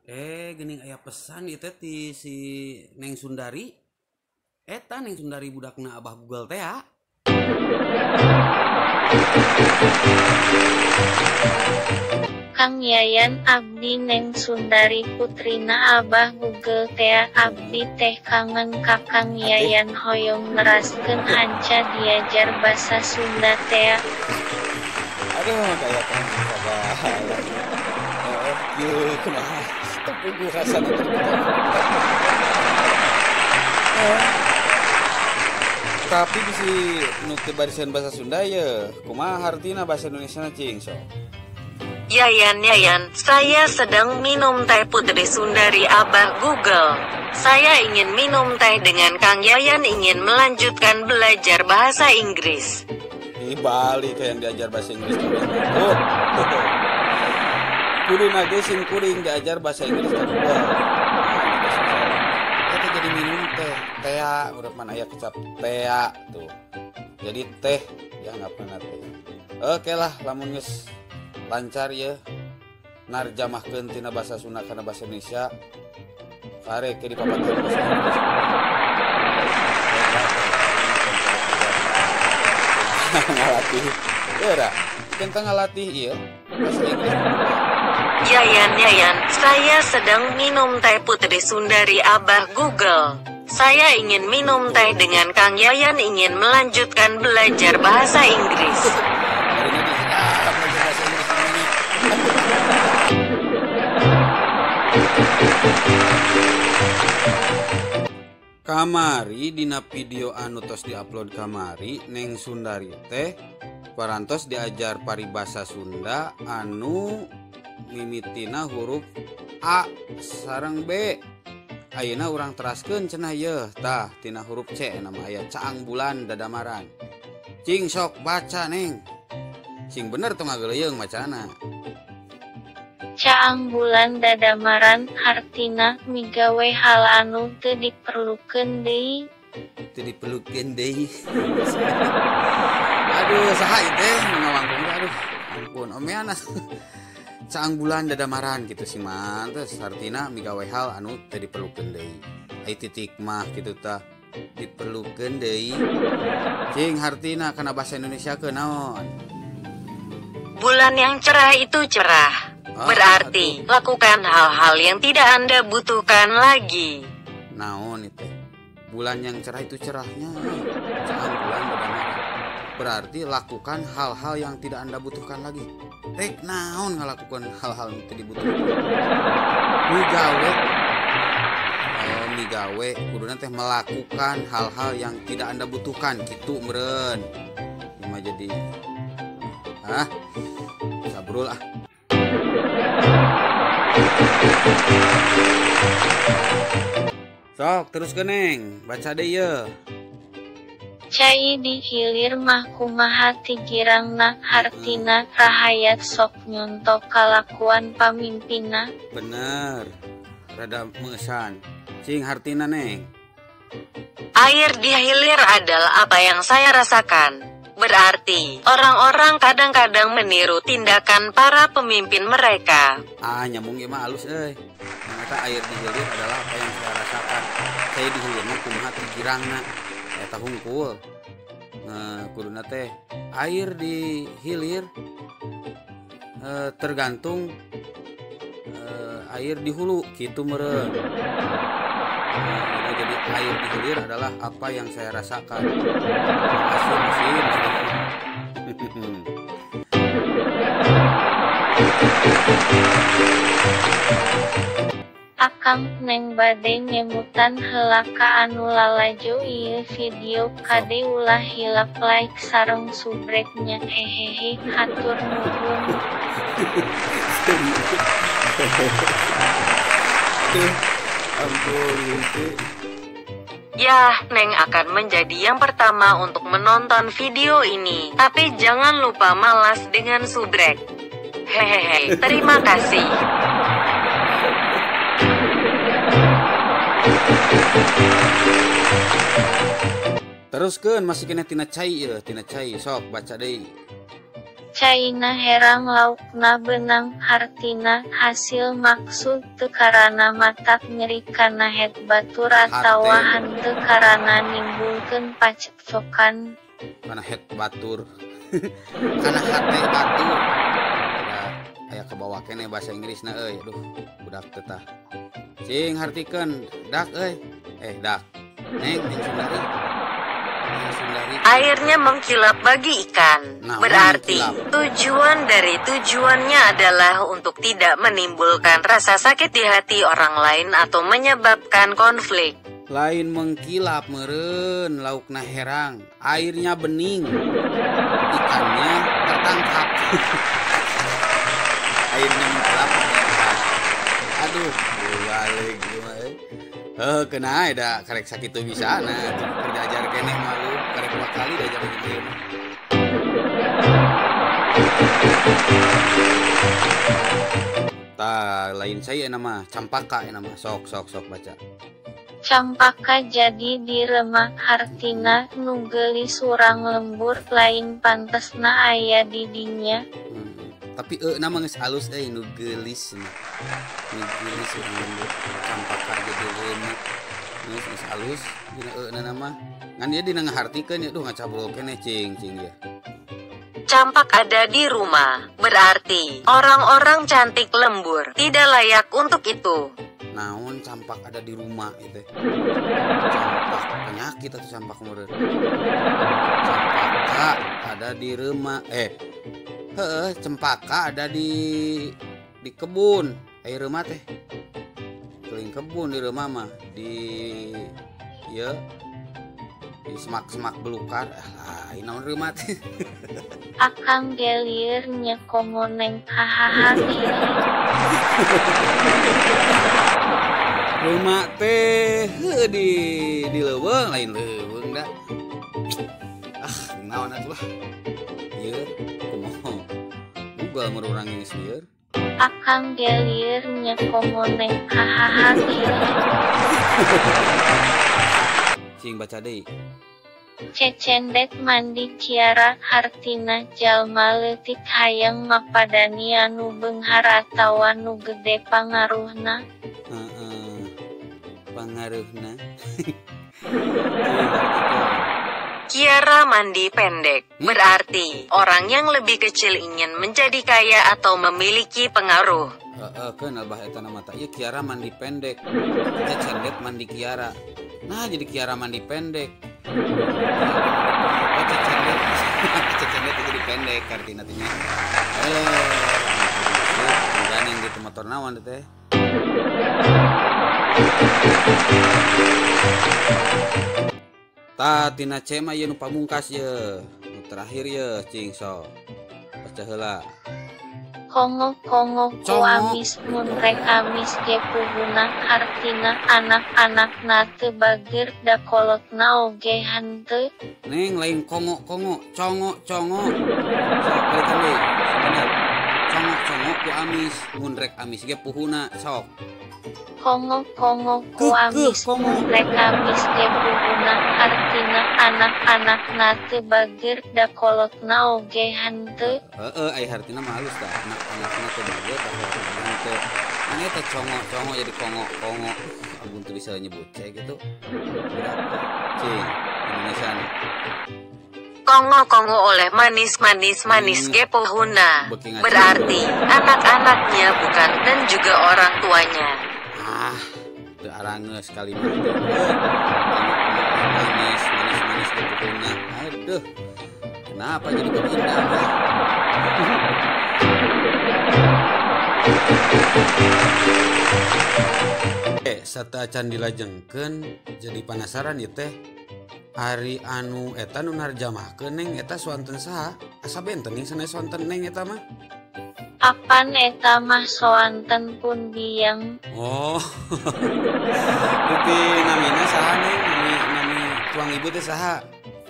Geuning aya pesan ieu teh ti si Neng Sundari. Eta Neng Sundari budakna Abah Google teh ya. Kang Yayan abdi Neng Sundari putrina Abah Google tea abdi teh kangen ka Kang Yayan hoyong neraskeun hanca diajar basa Sunda tea. Aduh kayak kan sabar. Kieu kumaha tepuguh rasana Tapi bisi nu teu barisan bahasa Sunda ye, kumaha hartina bahasa Indonesia na cing sok. Yayan Yayan, saya sedang minum teh Putri Sundari Abah Google. Saya ingin minum teh dengan Kang Yayan ingin melanjutkan belajar bahasa Inggris. Di Bali kayak yang diajar bahasa Inggris kabeh. Oh. Kudu nage sing kuring diajar bahasa Inggris ka Google. Eta jadi minum teh, tea, urang mana aya kecap tea tuh. Jadi teh ya nggak pernah teh. Oke lah, lamun geus lancar ya narjamahkeun tina bahasa Sunda kana bahasa Indonesia karek ke dipapatkeun bahasa Inggris. Ngalatih ya tentang ngalatih ieu bahasa Inggris. Yayan Yayan, saya sedang minum teh Putri Sundari Abah Google. Saya ingin minum teh dengan Kang Yayan ingin melanjutkan belajar bahasa Inggris. Kamari dina video anu tos diupload kamari Neng Sundari teh parantos diajar paribasa Sunda anu mimitina huruf A sareng B. Ayeuna urang teraskeun cenah yeuh tah tina huruf C nama aya caang bulan dadamaran. Cing sok baca Neng. Sing bener tong ngageleuyeung macana. Caang bulan dadamaran hartina migawe hal anu teu diperlukeun deui. Teu diperlukeun deui. Aduh saha ieu teh nu ngawangkong teh aduh ampun omeana. Caang bulan dadamaran gitu sih mantes hartina migawe hal anu teu diperlukeun deui. Ai titik mah kitu tah diperlukeun deui. Cing hartina kana bahasa Indonesia ke naon? Bulan yang cerah itu cerah. Berarti, lakukan hal-hal yang tidak Anda butuhkan lagi. Naon itu? Bulan yang cerah itu cerahnya. Caang bulan dadamaran. Berarti lakukan hal-hal yang tidak Anda butuhkan lagi. Rek naon ngalakukan hal-hal yang tidak dibutuhkan. Migawe. Oh, migawe kuduna teh melakukan hal-hal yang tidak Anda butuhkan gitu meureun. Cuma jadi ah sabrul ah. Sok terus ke Neng, baca deh ye. Cai di hilir mah kumaha tigirangna hartina rahayat sok nyontok kalakuan pamimpinna. Bener, rada mesan. Cing hartina Neng. Air di hilir adalah apa yang saya rasakan. Berarti, orang-orang kadang-kadang meniru tindakan para pemimpin mereka. Ah, nyambung ieu mah alus euy. Ternyata air di hilir adalah apa yang saya rasakan. Saya di hilir mah kumaha tigirangna eta hungkul. Nah, kuduna teh air di hilir tergantung air di hulu kitu meureun. Nah, jadi air di hilir adalah apa yang saya rasakan. Asin, asin, asin. Akang Neng bade ngemutan heula ka anu lalajo ieu video kade ulah hilap like sareng subreknya hehehe hatur nuhun. Ampun, Gusti. Yah, Neng akan menjadi yang pertama untuk menonton video ini. Tapi jangan lupa malas dengan subrek. Hehehe, terima kasih. Teruskeun masih kena tina cai ya, tina cai sok baca deui. Caina herang laukna benang hartina hasil maksud teu karana matak nyeri kana het batur atawa henteu karana nimbulkeun pacekcokan. Kana het batur. Kana hate batur. Aya kebawa keneh bahasa Inggrisna euy. Aduh, budak teh tah. Cing hartikeun dak euy. Dak. Neng Neng Sundari. Airnya mengkilap bagi ikan. Nah, berarti mengkilap. Tujuan dari tujuannya adalah untuk tidak menimbulkan rasa sakit di hati orang lain atau menyebabkan konflik. Lain mengkilap meureun, laukna herang, airnya bening, ikannya tertangkap. Airnya mengkilap tertangkap. Aduh, balik gimana? Heuh, kena da karek sakitu bisa nah, keur diajar keneh malu, karek 2 kali diajar gitu mah. Tah, lain saya nama campaka nama sok sok sok baca. Campaka jadi diremak hartina nu geulis urang lembur lain pantesna aya di dinya. Tapi nama geus alus euy nu geulis nu geulis urang lembur campaka jadi remak geus alus dina euna nama ngan dia dina ngahartikeun ya duh ngacabrol keneh cing cing ya. Campak ada di rumah berarti orang-orang cantik lembur tidak layak untuk itu. Naon campak ada di rumah itu? Campak penyakit atau campak meureun? Campaka ada di rumah heeh, cempaka ada di kebun. Ai reumah teh. Keling kebun di rumah mah di ieu di semak-semak belukar. Ah, lain naon reumah teh. Akang gelieur nya komo neng hahaha. Rumah teh heuh di leuweung lain leuweung da. Ah, naon atuh lah. Ieu kumaha? Google meur urang geus lieur. Akang gelieur nya komo neng hahaha. Cing baca deui. Cecendek mandi Kiara hartina jalma leutik hayang mapadani anu beunghar atawa nu gede pangaruhna. Heeh. Pangaruhna. Kiara mandi pendek berarti orang yang lebih kecil ingin menjadi kaya atau memiliki pengaruh. Heeh, keun abah eta nama tah ieu Kiara mandi pendek. Cecendek mandi Kiara. Nah, jadi Kiara mandi pendek. Oh, cecendek. Cecendek jadi pendek artina teh nya. Gandeng gitu motor naon teh. Ta tina C mah ieu nu pamungkas ye. Nu terakhir ye cing sok. Baca heula. Kongo-kongo ku amis mun rek amis ge puhuna hartina anak-anakna teu bager da kolotna oge henteu. Neng lain kongo-kongo, congo-congo. Sok balikan deui. Bener. Congo-congo ku amis mun rek amis ge puhuna sok. Kongo-kongo ku amis mun rek amis ge puhuna hartina anak-anakna teu bager da kolotna oge henteu. Heeh, ai hartina mah halus da anak-anakna teu bager da kolotna henteu. Mane eta congo-congo jadi kongo-kongo. Ampun teu bisa nyebut cek gitu. Cing, Indonesia nih. Kongo-kongo oleh manis-manis manis ge puhuna berarti anak-anaknya bukan dan juga orang tuanya. Ah, teu arangeus kalimat teh. Manis manis manis ge puhuna. Aduh. Kenapa jadi begini? Sateuacan dilajengkeun jadi penasaran ieu teh. Ari anu eta nu narjamahkeun neng eta soanten saha? Asa benten ning sanes soanten neng eta mah. Apan eta mah soanten pun biang. Oh. Dupi namina saha neng? Nami tuang ibu teh saha?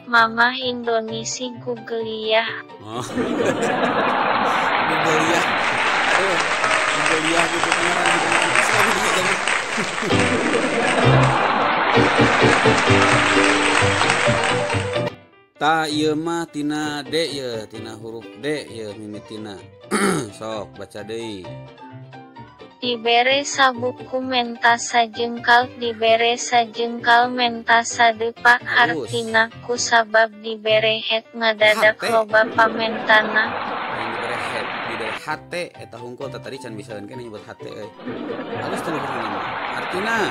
Mamah Indonesia Googleyah. Oh. Googleyah. Aduh, Googleyah gitu kan orang Islam gitu. Ta ieu mah tina D ye, tina huruf D ye mimitina. Sok baca deui. Dibere sabuku menta sajengkal, dibere sajengkal menta sadepak, hartina ku sabab dibere het ngadadak loba pamentana. Dibere het, dibere hate eta hungkul tah tadi can bisa keneh nyebut hate euy. Halus teh nama. Artina.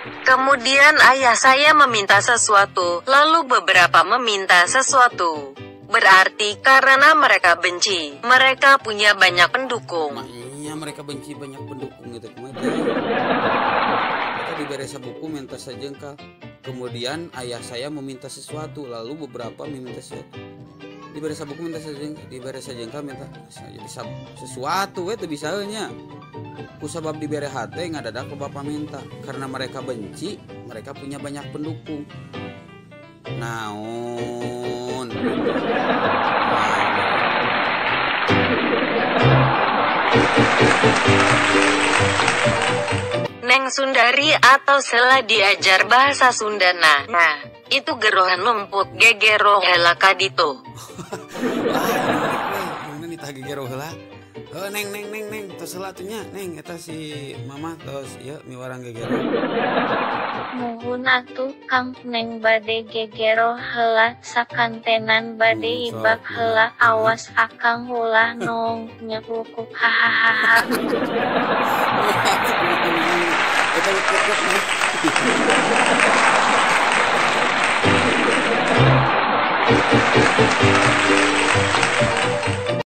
Kemudian ayah saya meminta sesuatu, lalu beberapa meminta sesuatu. Berarti karena mereka benci, mereka punya banyak pendukung. Makanya mereka benci banyak pendukung gitu. Kita diberi sabuku minta sajengkal. Kemudian ayah saya meminta sesuatu, lalu beberapa meminta sesuatu. Diberi sabuku minta sajengkal, diberi sajengkal minta jadi sesuatu we teu bisa nya. Kusabab diberi hate ngadadak ke bapak minta. Karena mereka benci, mereka punya banyak pendukung. Naon. Neng Sundari atau Sela diajar bahasa Sunda. Nah, itu gerohan numpuk gegero heula ka ditu. Wah, ini nitah gegero heula. Heuh, neng neng neng neng tos heula atuh nya, neng eta si mama tos ieu miwarang gegero. Muhun atuh Kang, neng bade gegero heula sakantenan bade ibak heula, awas akang ulah noong nyekukuk hahaha.